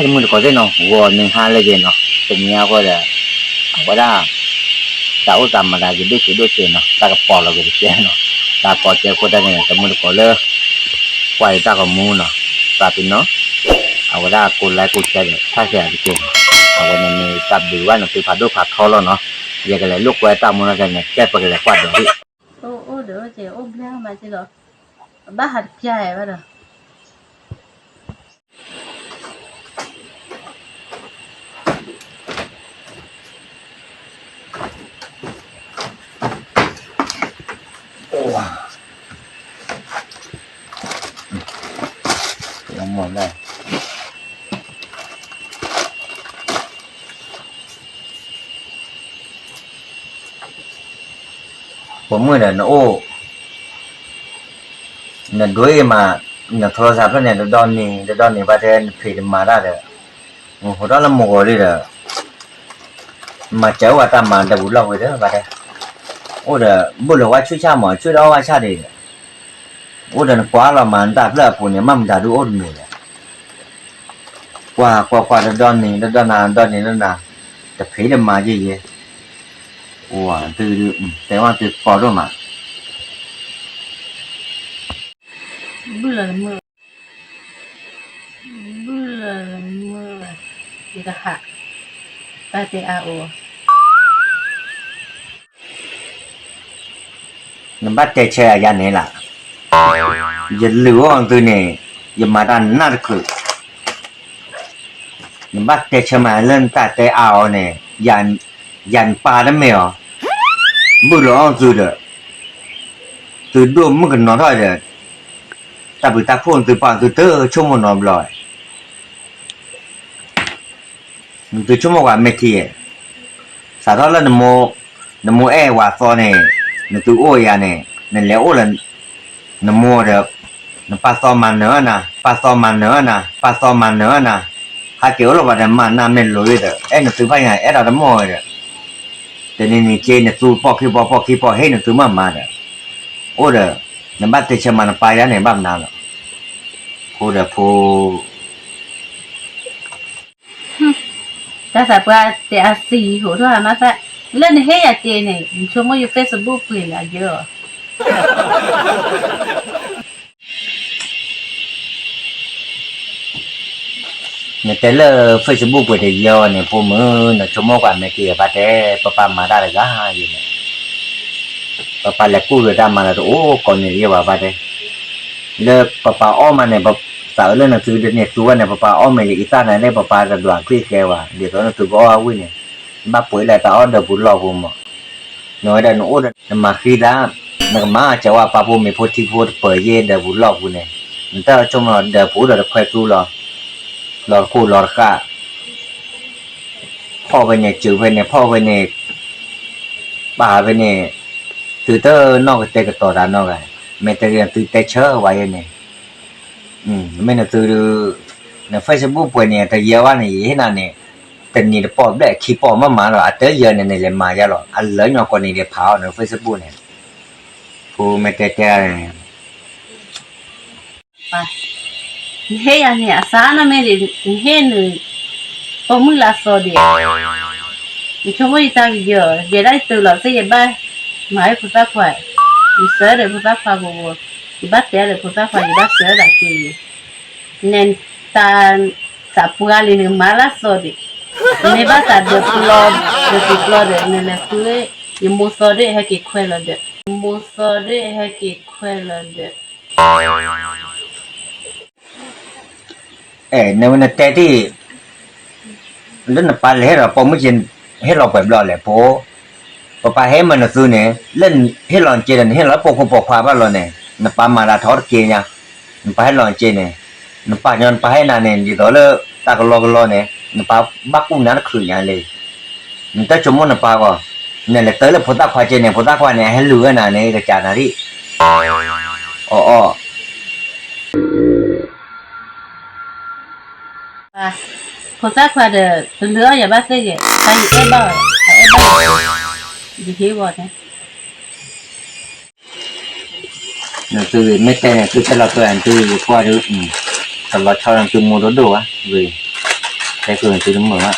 တမုၢ်တကိးသ့ၣ်နီၤ ဂီၤနံၤဟါလၢယဲနီၤ တနံၤအံၤဃီဒီး အဝဲဒၣ် တၢ်အိၣ်သးမၤသးကဒိၣ်က့ၤဒိၣ်က့ၤနီၤ တၢ်ကပီၤလီၤက့ၤတကဲနီၤ တၢ်ကပီၤကဲအဃိသတးန့ၣ် တမုၢ်တကိးလၢ ကွၢ်ယတၢ်ဂီၤမူနီၤ သးပ့ၤနီၤ အဝဲဒၣ်ကိးlikeကိးshareဒီး ဆၢ်ဆဲးအတက့ၢ်နီၤ အဝဲန့ၣ်မ့ၢ်တၢ်ဘျုးဘၣ်န့ၣ်သုဖးဒိၣ်ဖးထီလီၤနီၤ ယကလဲၤလိာ်ကွဲတၢ်မူနီၤန့ၣ် ကဲပကလဲၤကွၢ်ဒီး အိၣ်အိၣ်ဒီးအိၣ်ကဲအိၣ်ဘျါမးက့လီၤ အဘၣ်ဟးတပျၢ်ဘၣ်ဒီး ပိာ်မုၣ်ဒီးနအိၣ် နဒွဲမး နထီလီၤစးဖျၢၣ်န့ၣ် တဒီနံၤ တဒီနံၤဘၣ်တဲ နဖံးတမၤတၢ်ဒီး ဟိးထီၣ်လၢမုၢ်ဂီၤလံဒီး မၤစၢၤဝဲတၢ်မၤဒီးပူၤလီၢ်ဝံၤဒီးဘၣ်တဲ အိၣ်ဒီး ဘုၣ်လီၤဝဲဆူၣ်ဆၣ်မး ဆူၣ်ဒီးအီၣ်ဝဲဆၣ်ဒံးဒီး အိၣ်ဒီးနကွၢ်လီၤမး နတၢ်ဖျၢၣ်အပူၤန့ၣ် မ့ၢ်မတၤဒုအိၣ်တမံၤလဲၣ် ကွၢ်ကွၢ်ကွၢ် တဒီနံၤ တဒီနၤ တဒီနံၤတနၤ တဖံးတမၤယံၤယံၤ အိၣ် သု တဲဝဲသုကီဒိၣ်မး ဘုၣ်လီၤလၢမုၢ် ဘုၣ်လီၤလၢမုၢ် ယကဟး တၢ်တဲအါအိၣ် နဘၣ်တဲဆၢယၤန့ၣ်လၢ ယလုၢ်အီၣ်သုန့ၣ် ယမၤတၢ်နးတချုး နဘၣ်တဲဆၢမးလၢနတၢ်တဲအါအီၤန့ၣ် ယၤနပၢ်တမ့ၢ်အီၤ ဘုၣ်လီၤအီၣ်သုဒီး သုဒိၣ်မုၣ်ကနီၤထီၣ်ဒီး တၢ်ဘျုးတၢ်ဖှိၣ်သုပၢ်သုတဆိကမိၣ်နီတဘျီ နသုဆိကမိၣ်ကွၢ်မဲာ်ထံဧါ, စးထီၣ်လၢ နမိၢ်အဲၣ်ဝၤသီန့ၣ်, နသုအိၣ်ယၤန့ၣ်, နလဲၤအိၣ်လၢ နမိၢ်ဒီး နပၢ်သီမၤနၢၤနၤ, ပၢ်သီမၤနၢၤနၤ, ပၢ်သီမၤနၢၤနၤ, ဟဲက့ၤအိၣ်လၢပှၤဒီးမၤနၢၤမ့ၢ်လိၤဒီး အဲၣ်နသုဖၣ်ညါအဲၣ်ဒိးတမိၢ်ဝဲဒီး တနံၤနံၤက့ နသူပီၢ်ခံပီၢ် ပီၢ်ခံပီၢ် ဟ့ၣ်နသုမၤမၤဒီး အိၣ်ဒီး နဘၣ်တဲဆၢမၤနပၢ်ယၤန့ၣ် ဘၣ်မနုၤလီၤ. ဖိဒီးဖိ တၢ်သးပှၢ်တဲအသံဟိးထီၣ်မးသး, လၢနဟ့ၣ်ယၤက့န့ၣ် နဆိကမိၣ်ယ Facebook ပှ့ၤယၤယၢၢ်အီၤ နတဲလၢ Facebook ပှ့ၤတယၢၢ်အီၤန့ၣ် ဖိမုၣ် နဆိကမိၣ်ကွၢ်မဲာ်က့ၤဘၣ်တဲ, ပပၢ်မၤတၢ်တဂၤယဲန့ၣ်, ပပၢ်လဲၤကူၣ်ဂ့ၤတၢ်မၤလၢတအိၣ်ကိးနံၤယဲဘၣ်ဘၣ်တဲ, လၢပပၢ်အီၣ်မးန့ၣ် သးအၢလၢနသုတန့ၢ်သူဝဲန့ၣ် ပပၢ်အီၣ်မ့ၢ်လၢအံသၣ်န့ၣ် ပပၢ်တဒွးချံဃဲဝဲ, ဒ်သိးနသုကအီၣ်အဝံၣ်န့ၣ်, ဘၣ်ပှ့ၤလၢတၢ်အီၣ်ဒီးပူၤလီၢ်ပူၤမး, နဝဲဒၣ်နအိၣ်ဒီး နမၤဃံသး, နကမၤစၢၤဝဲပၢ်ဖိမ့ၢ်ဖိထံဖိတပၢၤယဲဒီးပူၤလီၢ်ပူၤန့ၣ်, နတၢ်ဆိကမိၣ်ဒီးပူၤဒီးတခွဲသူလီၤ, လီၤတခိၣ်လီၤတဃၣ် ဖီၣ်ဖဲန့ၣ် စုးဖဲန့ၣ် ဖီၣ်ဖဲန့ၣ် ပာ်ဖဲန့ၣ် သုတနီၣ်ကတဲာ်ကတီၤတၢ်နီတဂၤ, မ့ၢ်တဂ့ၤသုတဲဆၢဝဲယဲန့ၣ်, မ့ၢ်နသု န Facebook ပှ့ၤန့ၣ် တယၢၢ်ဘၣ်န့ၣ် ယဟ့ၣ်နၤန့ၣ် တနံၤတပီၢ်ဘျဲၣ်ခံပီၢ်မးမးလီၤ, အတယၢၢ်န့ၣ် နလဲၤမၤယါလီၤ, အလၢညီကိးနံၤဒဲးဖးအီၤန Facebook န့ၣ်, ဖိမ့ၢ်တဲတဲန့ၣ် နဟ့ၣ်ယၤန့ၣ် အစါနီၢ်မ့ၢ်ဒံး နဟ့ၣ်န ပိာ်မုၣ်လၢအသီဒံး, နဆိကမိၣ်ယတၢ်ကယၢၢ်, ယဲဒၣ်ယတုၤလီၤသ့ၣ် ယဘၣ်မၤဝဲဖိသၣ်ခွါ, ယစၢၤဒီးဖိသၣ်ခွါဘိဘိ, ယဘၣ်တဲဒီးဖိသၣ်ခွါ ယဘၣ်စၢၤဒၣ်က့ၤယံၤ, နတၢ် သးပှၢ်လံ နကမၤလၢသီဒံး, နမ့ၢ်ဘၣ်သးဒၢးပျီ, ဒၢးပျီဒီး နလဲၤဃု ယမိၢ်သီဒၣ်ဟဲက့ၤခွဲးလီၤဒီး, ယမိၢ်သီဒၣ်ဟဲက့ၤခွဲးလီၤဒီး အဲ နဝဲနတဲတ့ၢ် လၢနပၢ်လဲၤဟ့ၣ်လီၤပိာ်မုၣ်က့ ဟ့ၣ်လီၤပှဲၤဘျီလဲၣ်ဖိ, ပပၢ်ဟ့ၣ်မးနသုန့ၣ် လၢနဟ့ၣ်လီၤက့ဒီး နဟ့ၣ်လီၤလၢပိာ်ခွါပိာ်ခွါဘၣ်လီၤန့ၣ် နပၢ်မၤတၢ်ထီတက့ၢ်ညါ, နပၢ်ဟ့ၣ်လီၤက့န့ၣ်, နပၢ်ညီနပၢ်ဟ့ၣ်နၤန့ၣ် ဒ်သိးလၢတၢ်ကလီကလီန့ၣ် နပၢ်ဘၣ်ကူၣ်နၤတချုးညါလံ, နတဆိကမိၣ်နပၢ်ဂီၢ်, နလဲၤတၢ်လၢဖိသၣ်ခွါက့န့ၣ် ဖိသၣ်ခွါန့ၣ် အဟဲလူၤဝဲနၤန့ၣ် ကစၢ်နၤဒံး, အီၣ်အီၣ် ဖိသၣ်ခွါဒီး တလုၢ်အီၣ်ယၤဘၣ်သ့ၣ်ဂ့ၤ, တၢ်ယအဲၣ်ဘၣ်အီၤ, အအဲၣ်ဘၣ်အီၤ, ယဟ့ၣ်ဝဲန့ၣ်, နသုမ့ၢ်တဲန့ၣ် သုတဲလီၤတဲာ် နသုယကွၢ်ဒုး, တလီၤဆီန့ၣ် သုမိၢ်ဒိၣ်ဒိၣ်ဝဲ, ဂ့ၤ, တဲကၢသုတမုာ်ဘၣ်,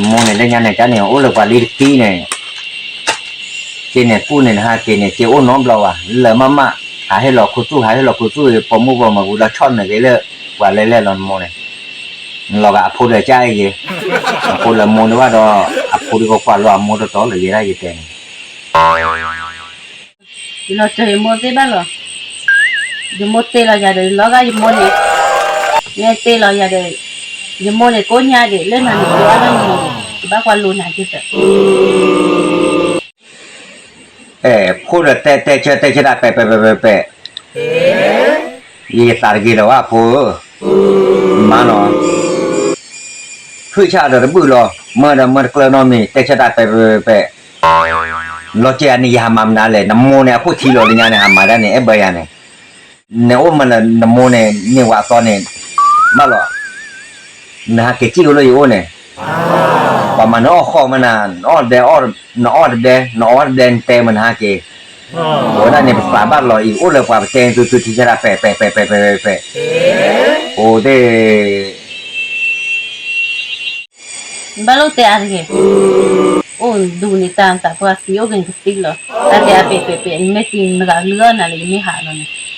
မိၢ်န့ၣ်လၢညါန့ၣ် ကန့ၣ်အိၣ်လၢပှၤလံတကံန့ၣ်, က့န့ၣ်ကူၣ်န့ၣ်နဟါက့ၤန့ၣ် က့အိၣ်နီတဘျီဘၣ်, လၢမးမး, ဟးဟ့ၣ်လီၤခူသူၣ် ဟးဟ့ၣ်လီၤခူသူၣ် ပိာ်မုၣ်ပိာ်မၢၤပူၤဒီးဆီၣ်န့ၢ်က့ၤလၢ ပှၤလဲၤလဲၤလီၤနမိၢ်န့ၣ်, လီၤဂာ်အဖိဒီးကၢ်အံၤက့ၤ, အဖိလၢမိၢ်ဒံးဘၣ်ဒီး အဖိဒံးကကွၢ်လိအမိၢ်တတီၤလၢယဲဒၣ်ယတဲန့ၣ် ယလီၤစၢၤယမိၢ်သ့ၣ်ဘၣ်လီၤ. ယမိၢ်တ့လီၤယၤဒီး ယလီၤဂာ်ယမိၢ်န့ၣ်, မ့ၢ်တ့လီၤယၤဒီး ယမိၢ်န့ၣ်ကိးညါဒံး လၢနၤန့ၣ်ကိးအါလၢနမိၢ်န့ၣ် ယဘၣ်ကွၢ်လိနၤက့ၤသၢ အဲ ဖိဒီးတဲတဲဆၢတဲဆၢတၢ်ပဲာ်ပဲာ်ပဲာ်ပဲာ်ပဲာ်, ယသးတဂ့ၤလၢၤဘၣ်ဖိဧၢ, မၤနီၤ, ဖုၣ်ဆၣ်ဒီးတဘုၣ်လီၤ, မၢဒီးမၢတကျၢၤနီတမံၤ တဲဆၢတၢ်ပဲာ်ပဲာ်ပဲာ်ပဲာ်, လီၤကဲအန့ၣ် ယဟးမၤမနုၤလဲၣ်, နမိၢ်န့ၣ် အခိၣ်ထံလီၤလၢညါန့ၣ် ဟးမၤဒၣ်န့ၣ် အဲၣ်ဘၢယၤန့ၣ်, နအိၣ်မးလၢနမိၢ်န့ၣ် န့ၢ်ဝဲအသီန့ၣ်, ဘၣ်လီၤ, နဟးက့ၤစံၣ်အိၣ်လၢယအိၣ်န့ၣ်, ပှၤမၤနအီၣ်ဃီမးနၤ, နအီၣ်တဒဲ, နအီၣ်တဒဲ, နအီၣ်တဒဲ နတဲမးနဟါက့ၤ, အဝဲဒၣ်န့ၣ် ပသးဘၣ်လီၤအံၤ အိၣ်လၢပှၤပတဲသုသုထံဆၢတၢ်ပဲာ်ပဲာ်ပဲာ်ပဲာ်ပဲာ်ပဲာ်ပဲာ်, အိၣ်သ့ၣ် နဘၣ်လိၣ်တဲအါတဂ့ၤ, အိၣ်ဒူန့ၣ်တၢ်သးပှၢ်သံအိၣ်က့ၤနကသံလီၤ, တၢ်တဲအါပဲာ်ပဲာ်ပဲာ် နမ့ၢ်သံနဂၤလုၢ်အီၣ်နၤလၢယမ့ၢ်ဟးလီၤန့ၣ်, အိၣ်က့ၤနကၠိ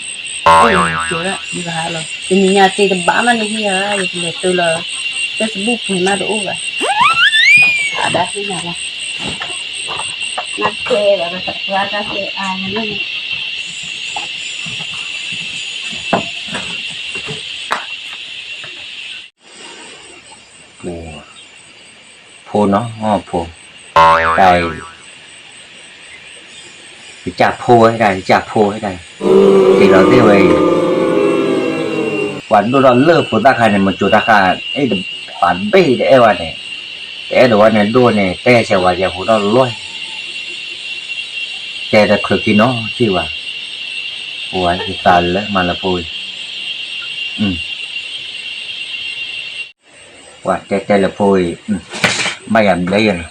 ဒၣ် နကဟးလီၤ, တနံၤညါတ့တဘၣ်မးန့ၣ်ဟံၣ်ဧါ, ယကလဲၤတုၤလီၤ Facebook ပှ့ၤမးတအိၣ်ဘၣ်, အဒၣ်ဟံၣ်နၤလီၤ, နတဲလီၤ သးပှၢ်တၢ်တဲအါန့ၣ် ဖိနီၤ, ဖိ, တၢ်အံၤ, ကစၢ်ဖိဝဲဒၣ် ကစၢ်ဖိဝဲဒၣ်, က့ၤလီၤသ့ၣ်ဝဲအံၤ, ပှၤဒိၣ်ထီၣ်လၢဖိသၣ်ခါန့ၣ် မကိၤတၢ်ဃၢ်, အဲၣ်တပာ်ဘ့ၣ်တအဲၣ်ဝဲန့ၣ်, တအဲၣ်ဒိးဝဲန့ၣ်ဒိၣ်န့ၣ် တဲဆဲးဝဲယဲဖိထီၣ်လွဲၢ်, တဲတချုးခံနီၤထံၣ်ဝဲ, အိၣ်ဝဲယသးလၢမၤလၢဖိအံၤ ပှၤတဲတဲလၢဖိအံၤ, ဘၣ်ယၤဘျဲယဲန့ၣ်,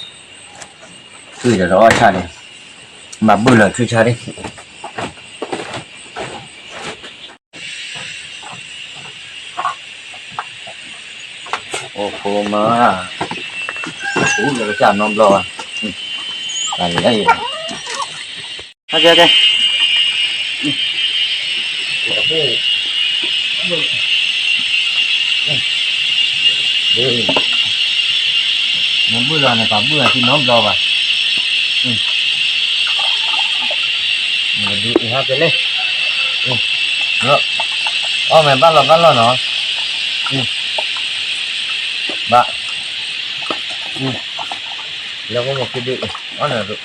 သွံၣ်ဒီးတအီၣ်ဆၣ်န့ၣ်, မၤဘုၣ်လီၤဆူဆၣ်န့ၣ်, အိၣ်ဖိမး, အိၣ်လၢကစၢ်နီတဘျီဘၣ်, တၢ်လၢယဲ, ဟဲကဲကဲ နဘုၣ်လီၤန့ၣ် ပှၤဘုၣ်လီၤဆူနီတဘျီဘၣ်, ဒ်အံၤဟဲကဲလဲၣ်, အီၣ်မ့ၢ်ဘၣ်လီၤဘၣ်လီၤနီၤ, ဘၣ်, လၢကမိၣ်ခံဒု, အီၣ်နၤဒု, လၢ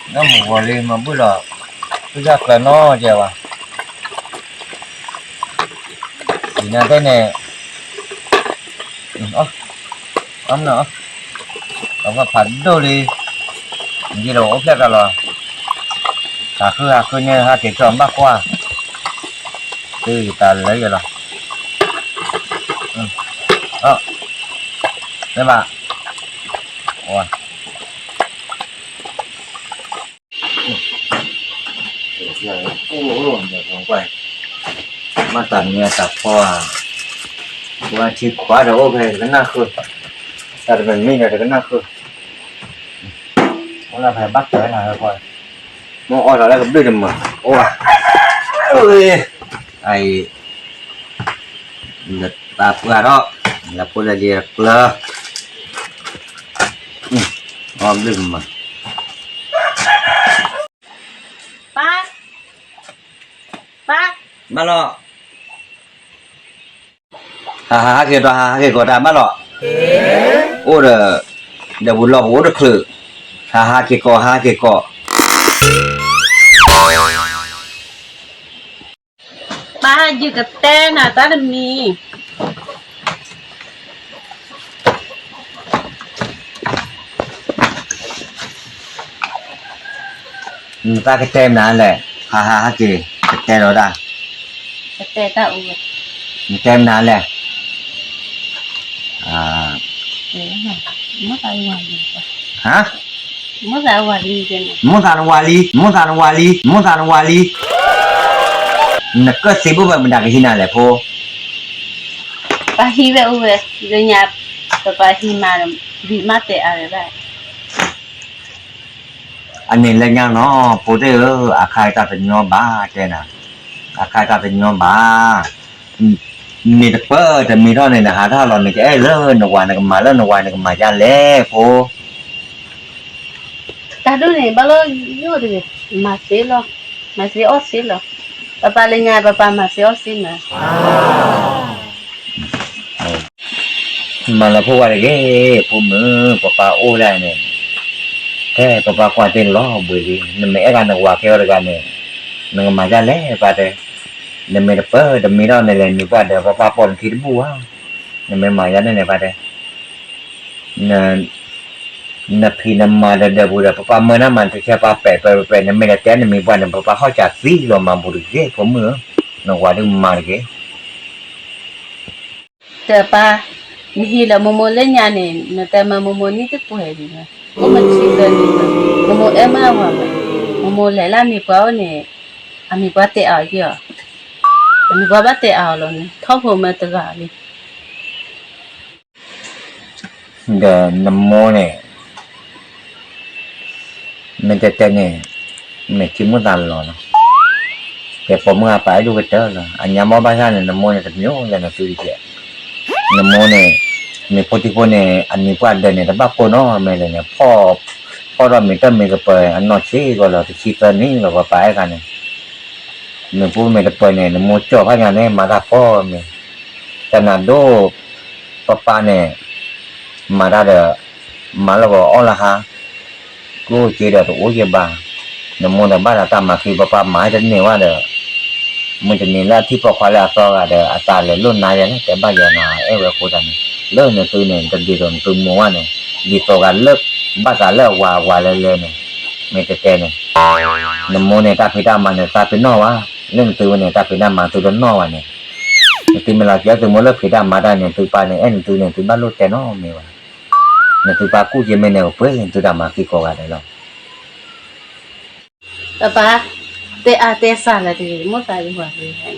မုၢ်ဂီၤလံ မၤဘုၣ်လီၤ, သူၣ်ဆၣ်ကျၢၤနီၢ်ကဲဘၣ်, ဒ်န့ၣ်သ့ၣ်န့ၣ်, အီၣ်, အီၣ်မနီၤ, အဝဲဖးဒိၣ်လံ, ယံၤဒီးအိၣ်ဖျဲၣ်တၢ်လီၤ, ဟးဃုဟးဃုန့ၣ် ဟးက့ၤကၠီဘၣ်ကွၢ်, သုတၢ်လၢယလီၤ, အီၣ်, မ့ၢ်ဘၣ်, ဝါ မ့ၢ်တၢ်မံၤတၢ်ဖီဧါ, ပှၤထံခွါဒီးအိၣ်ဖဲတကနၣ်ဃု, တၢ်တမံၤမံၤဒီးတကနၣ်ဃု, အိၣ်လၢဖဲဘၣ်တၢ်နၤလၢပှၤ, မ့ၢ်အီၣ်လီၤလၢကဘျုးတမုာ်, အိၣ်ဘၣ်, အံၤ လၢတၢ်ပှၢ်ထီၣ်, လၢဖိလၢလံၤကျၢၤ, အီၣ်ဘျုးမး, ပၢ်, ပၢ်, ဘၣ်လီၤ, ဟးဟးဟးက့ၤဒီး ဟးဟးက့ၤကီးတၢ်ဘၣ်လီၤ, အိၣ်ဒီး, ဒီးပူၤလီၢ်ပူၤအိၣ်တချုး, ဟးဟးက့ၤကီး ဟးဟးက့ၤကီး ပၢ်ယကတဲနၤတၢ်တမံၤ, နတၢ်ကတဲမနုၤလဲၣ်, ဟးဟးဟးက့ၤ, ကတဲလီၤဒၣ်, ကတဲတၢ်အိၣ်ဝဲ, နတဲမနုၤလဲၣ်, ဟါ, မ့ၢ်တၢ်ယွၤန့ၣ်, ဟါ, မိၣ်သးဝၤလံ, မိၣ်သးနဝၤလံ, မိၣ်သးနဝၤလံ, မိၣ်သးနဝၤလံ. နကၢၢ်သ့ဘိၣ်ဘၣ်မတၤကဟံးနၤလဲၣ်ဖိ. ပၢ်ဟံးဝဲအိၣ်ဝဲ, လၢညါ, ပပၢ်ဟံးမၤ, ဒံးမးတဲအါဝဲဘၣ်. အန့ၣ်လၢညါနီၤ ဖိသ့ၣ်ဧၢ, အခါအံၤတၢ်တညီဘၣ် တဲနၤ, အခါအံၤတၢ်တညီဘၣ်. န့ၣ်တပၢၢ်တမံၤထီၣ်န့ၣ် နဟးထီၣ်လီၤ နကအဲၣ်လၢနဝၤ နကမၤလၢနဝၤ နကမၤဒ်လဲၣ်ဖိ. တၢ်ဒိၣ်န့ၣ် ဘၣ်လီၤယိၣ်တဂ့ၤ, မၤသ့လီၤ, မၤသ့အီၣ်သ့လီၤ. ပပၢ်လၢညါ ပပၢ်မၤသ့အီၣ်သ့မး. မၤလၢဖိဝဲတဂ့ၤ, ဖိမုၣ်, ပပၢ်အိၣ်ဒၣ်န့ၣ်, ဖဲပပၢ်ကွၢ်သ့ၣ်လီၤဘှံးလံ, နမ့ၢ်အဲၣ်ဒၣ်နဝၤကဲအီၤတဂၤန့ၣ်, နကမၤဒ်လဲၣ်ပၢ်တဲ, နမ့ၢ်တပၢၢ်တမံၤထီၣ်န့ၣ်လဲၣ် နမံၤပှၢ်ဒီး ပပၢ်ပိာ်နခံတဘူၣ်ဘၣ်, နမ့ၢ်မၤဒ်န့ၣ်န့ၣ်ပၢ်တဲ နဖံးနမၤဒီးဒၢးပူၤဒီး ပပၢ်မၢနၤမး တဆဲပၢ်ပဲာ်ပဲာ်ပဲာ်, နမ့ၢ်တတဲနမံၤပှၢ်န့ၣ် ပပၢ်ဟီၣ်စးသံလီၤမၤဘူးတဂ့ၤ ဖိမုၣ်ဧၢ, နဝၤဒုးမၤတဂ့ၤ. တပၢ်, နဟံးလၢမိၢ်မိၢ်လၢညါန့ၣ် နတဲမၢမိၢ်မိၢ်နံၣ်တပှဲၤလံ, အိၣ်မ့ၢ်တဆံသၢနံၣ်လံ, မိၢ်မိၢ်အဲၣ်မးအဝၤဘၣ်, မိၢ်မိၢ်လဲၤလၢအမံၤပှၢ်အိၣ်န့ၣ်, အမံၤပှၢ်တဲအီၤက့ၤအီၤ, အမံၤပှၢ်ဘၣ်တဲအီၤလီၤန့ၣ် ထီၣ်ဖိမ့ၢ်တဂၤလံ. ဒီးနမိၢ်န့ၣ် မ့ၢ်တဲတဲန့ၣ် မ့ၢ်ထံမိၣ်သးလီၤလီၤ, ကဲပိာ်မုၣ်အပၢ်အဲၣ်ဒိၣ်ကတၢၢ်လီၤ, အညါမ့ၢ်ဘၣ်ဆၣ်န့ၣ် နမိၢ်န့ၣ်တမံၤလၢနသုတကဲး, နမိၢ်န့ၣ် မ့ၢ်ဖိထံဖိန့ၣ် အမံၤပှၢ်ဒၢးန့ၣ် တဘၣ်ပိာ်နီတမံၤလၢၤန့ၣ်, ဖီၣ်ထီၣ်မ့ၤတၢ်မ့ၤကပၤအနီၢ်ဆံးကီးလီၤ, တဆံသၢနံၣ်လီၤ ပပၢ်အဲၣ်ခါန့ၣ်, မ့ၢ်ပူၤမ့ၢ်တပၢၢ်န့ၣ် နမိၢ်ကၠီၣ်ဖးညါန့ၣ် မၤတၢ်ဖီမ့ၤ, တၢ်နၤဒိၣ် ပပၢ်န့ၣ် မၤတၢ်ဒီး မၤလၢဂီၤအီၣ်လၢဟါ, ကျိၣ်စ့ဒီးတအိၣ်ယဘၣ်, နမိၢ်ဒီးဘၣ်သးတၢ်မၤဃံ ပပၢ်မၤတန့ၢ်ဝဲဒီး, မုၢ်တနံၤလၢအထံၣ်ပိာ်ခွါလၢအသီဂၤဒီး အသးလဲၤလိၣ်နါယဲန့ၣ် တဲဘၣ်ယဲနၤအဲၣ်ဝဲအဃိသတးန့ၣ်, လၢနသုန့ၣ် တဒ်သိးနသုမိၢ်ဝဲန့ၣ်, ဒ်သိးဂၤလၢ ဘၣ်သးလၢအဝၤအဝၤလဲၤလဲၤန့ၣ်, မ့ၢ်တဲတဲန့ၣ်, နမိၢ်န့ၣ် တၢ်ဖံးတၢ်မၤန့ၣ် သးပ့ၤနီၣ်ဝဲ, လၢနသုဝဲန့ၣ် တၢ်ဖံးတၢ်မၤသုတနီၣ်ဝဲန့ၣ်, နသုမ့ၢ်လီၤကဲသုမိၢ်လၢဖံးတၢ်မၤတၢ်န့ၣ် သုပၢ်န့ၣ် အဲၣ်နသုန့ၣ် သုဘၣ်လိၣ်တဲနီတမံၤဘၣ်, နသုပၢ်ကူၣ်က့ၤမ့ၢ်န့ၣ် ကပှ့ၤသုတၢ်မၤဃံကိးဂၤဒဲးလီၤ. ပပၢ်, တဲအါတဲစှၤလၢတဂ့ၤ, မိၣ်သးယဝၤတဂ့ၤ,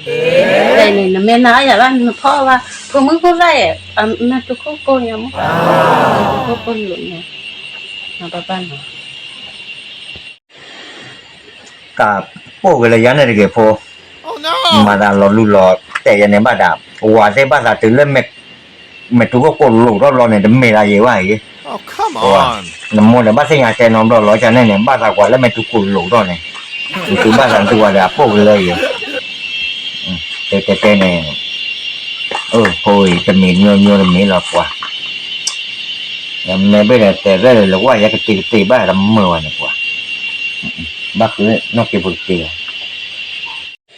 တဲန့ၣ် နမ့ၢ်နာ်ယၤဘၣ် နဖီၣ်ဘၣ်, ဖိမုၣ်ဖိသၣ်ယဲၢ်, မ့ၢ်တခိၣ်ကိၢ်ညါမ့ၢ်, တခိၣ်ကိၢ်လိာ်ညါ, ပပၢ်နီၤ ကပိာ်က့ၤလၢယၤန့ၣ်တဂ့ၤဖိ, မၤသးလီၤလူလီၤတဲာ်ယဲန့ၣ်ဘၣ်ဒၣ်, ဝၤသ့ၣ်ဘၣ်သးတုၤလၢ မဲာ်တူၤခိၣ်ကိးလိာ်ထီၣ်ဘျီန့ၣ် တမ့ၢ်ဒၣ်ယဲဘၣ်အံၤ, နမိၢ်ဒီးဘၣ်သ့ၣ်ညါတဲနီတဘျီလီၤကန့ၣ်န့ၣ် ဘၣ်သးကွၢ်လၢမဲာ်တူၤခိၣ်လိာ်ထီၣ်န့ၣ်, နသုဘၣ်သးနသုဝၤဒီးအပိာ်က့ၤလၢယဲ, တဲတဲတဲန့ၣ်, အဖိအံၤတမံၤမ့ၢ်မ့ၢ်တမံၤလီၤပှၤ, မဲာ်ဘ့ၣ်ဒီးတဲရဲၣ်လၢဝဲယဲကတ့ၤကတ့ၤဘၣ်တမုာ်ဝဲန့ၣ်ပှၤ, ဘၣ်ဃုနီၢ်က့ၤဖိတက့ၤလီၤ.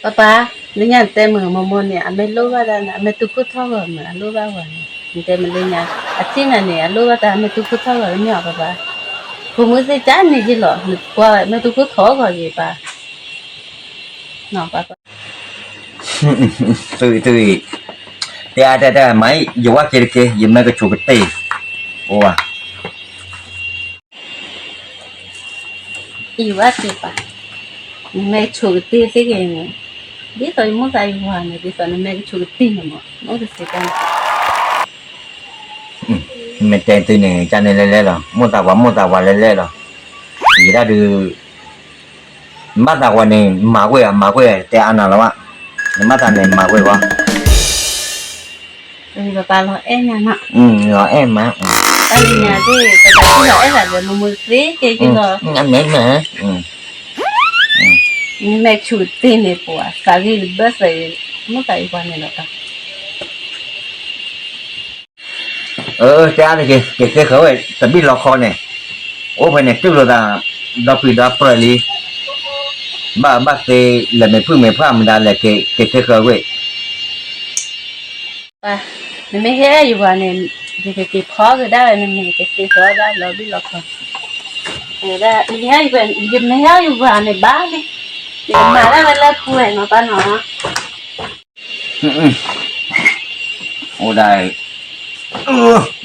ပပၢ်, လၢညါနတဲမုာ်မိၢ်မိၢ်န့ၣ် အမ့ၢ်လိၣ်ဘၣ်ဒၣ်န့ၣ် အမ့ၢ်တူၢ်ခိၣ်ထီၣ်ဂီၤမုာ် အလိၣ်ဘၣ်ဝဲန့ၣ် နတဲမ့ၢ်လၢညါ, အထံၣ်နၤန့ၣ် အလိၣ်ဘၣ်တၢ် အမ့ၢ်တူၢ်ခိၣ်ထီၣ်ဂီၤမုာ်အီၤပပၢ်, ဖိမုၣ်သ့ၣ်ကန့ၣ်ယ့လီၤ နကွၢ်မ့ၢ်တူၢ်ခိၣ်ထီၣ်ဂီၤယဲပၢ်, ပပၢ် သု, သု, တဲအါတဲတဲမၤအံၤ ယဝဲက့ၤတက့ၢ် ယမ့ၢ်ကဆိးကတ့ၢ်, အိၣ်ဝဲ အံၤဝဲသ့ၣ်ပၢ်, နမ့ၢ်ဆိးကတ့ၢ်သ့ၣ်ဂ့ၤန့ၣ်, ဒ်သိးယမိၣ်သးယဝၤန့ၣ် ဒ်သိးနမ့ၢ်ကဆိးကတ့ၢ်န့ၣ်မး မ့ၢ်တသ့တၢ်န့ၣ်, မ့ၢ်တဲသုန့ၣ် ကန့ၣ်လဲၤလဲၤလီၤ မိၣ်သးပှၤမိၣ်သးပှၤလဲၤလဲၤလီၤ, ယဲဒၣ်ဒုး နဘၣ်သးဝဲန့ၣ် မၤကွံာ်ဧါ မၤကွံာ်ဧါ တဲအါနၤလီၤဘၣ်, နဘၣ်သးန့ၣ် မၤကွံာ်ဘၣ် ပပၢ်လီၤအဲၣ်ညါနီၤ, လီၤအဲၣ်မး, တၢ်လၢညါသ့ၣ် ပပၢ်လီၤအဲၣ်သးဒီး မိၢ်မိၢ်သ့ကဲယုၢ်လီၤ, မ့ၢ်, မ့ၢ်, မ့ၢ်ဆူးတ့ၢ်န့ၣ်ပှၤ သးဂ့ၢ်တဘၢၣ်သး, မိၣ်သးအံၤပှၤန့ၣ်လီၤတၢ် အၢ တဲအါတက့ၢ် က့ၤသ့ဃၢၤဝဲ တဘံၣ်လီၤခီန့ၣ်, အိၣ်ဖဲန့ၣ် တူၢ်လိာ်သး ဒီပုၢ်ဒီပြၢၤလံ, ဘၣ်ဘၣ်သ့ လဲၤမ့ၢ်ဖုၣ်မ့ၢ်ဖှၣ်မတၤလဲၣ် က့ၤသ့ဃၢၤဝဲ, နမ့ၢ်ဟ့ၣ်ယဝၤန့ၣ် ယကက့ၤဖီကဒါဝဲ နမ့ၢ်ကသ့ဃၢၤဒၣ်လီၤဘံၣ်လီၤခီ, ယမ့ၢ်ဟ့ၣ်ယဝၤန့ၣ်ဘၣ်လံ, ယကမၤဒၣ်ဝဲလၢပှဲၤနီၤပၢ်နီၤ အိၣ်ဒၣ်,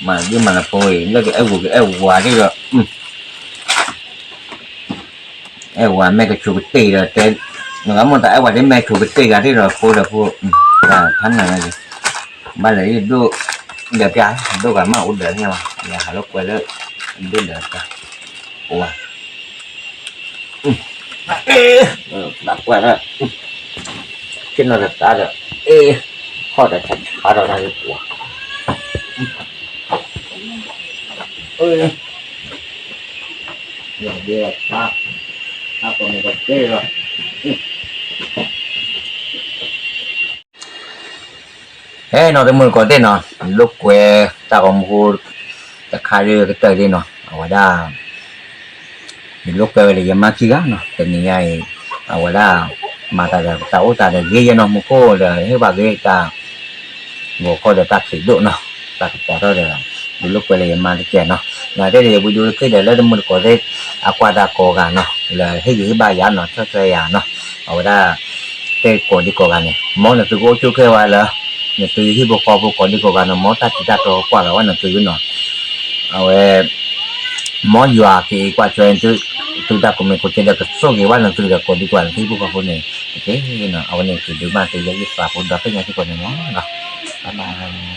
မၤဒ်မၤလၢဖိအံၤ လၢကအဲၣ်ဝူၤကအဲၣ်ဝါဒ်ဒီး, အဲၣ်ဝဲမ့ၢ်ကဆိကတ့ၢ်ဒီးတဲ, နဂၤမိၢ်တၢ်အဲၣ်ဝဲဒ်မ့ၢ်ဆိကတ့ၢ်ဂၤဒ်ဒီးဖိဒီးဖိ, တၢ်ဖးနၢ်န့ၣ်, ဘၣ်လၢယဒိၣ်, ဒီးပျၢ်, ဒိၣ်ဂၤမးအိၣ်ဒီးန့ၣ်လီၤ, ယဟးလၢကွဲလၢ, ဒိၣ်ဒီးတၢ်, အိၣ်ဝဲ, အ့, ဘၣ်ကွၢ်ဒီး, ဆ့ၣ်နီၤတတၢ်ဒီး, အ့, ခီၣ်ဒီးဆါဒီးတၢ်လၢပှၤ, အ့, ယၤဒ့, တၢ်ကိးမံၤကိးသ့ၣ်လီၤ. ဟဲနီၤ တမုၢ်တကိးသ့ၣ်နီၤ, လိာ်ကွဲ တၢ်ဂီၤမူ တခါဒ်ကတၢၢ်သ့ၣ်နီၤ, အဝဲဒၣ် ယလိာ်ကွဲဝဲလၢယမါခံဂၤနီၤ, တနံၤညါအံၤ အဝဲဒၣ် မၤသးဒီးတၢ်အိၣ်သးဒီးဂ့ၤယဲနီၤ, မူခိၣ်ဒီးဟ့ၣ်ဘၣ်ဂ့ၤတၢ် ဂီၤခီဒီးတၢ်ခံးဒိၣ်နီၤ, တၢ်ကပီၤထီၣ်ဒီး ယလိာ်ကွဲလၢယမါတကဲနီၤ, နသ့ၣ်ဒီးယဝံဒိတခ့ၣ်ဒီး လၢတမုၢ်တကိးသ့ၣ် အကွၢ်တၢ်ကိးဂၤနီၤ, လၢဟ့ၣ်ဂံၢ်ဟ့ၣ်ဘါယၤနီၤ, ဆီၣ်ထွဲယၤနီၤ, အဝဲဒၣ် သ့ၣ်ကိးဒံကိးဂၤန့ၣ် မ်နသုကအိၣ်ဆူၣ်အိၣ်ချ့ဝဲလၢ နသုဟံၣ်ဖိဃီဖိကိးဒံကိးဂၤနီၤ, မ်တၢ်ထံးတၢ်တီကကွၢ်ဂၤဝဲနသုနီၤ, အဝဲ မ်ယွၤက့ၤကွၢ်ထွဲ သုတၢ်ကိးမံၤကိးသ့ၣ်ဒီး ကဆိၣ်ဂ့ၤဘၣ်နသုဒီးကိးဒံကိးဂၤ နသုဟံၣ်ဖိဃီဖိန့ၣ်, အဝဲန့ၣ် က့ၤဒုးဘၣ်သုလၢယသးဖိဒီဖျၢၣ်ညါစ့ၢ်ကီးန့ၣ်လီၤ, ဘၣ်ဘၣ်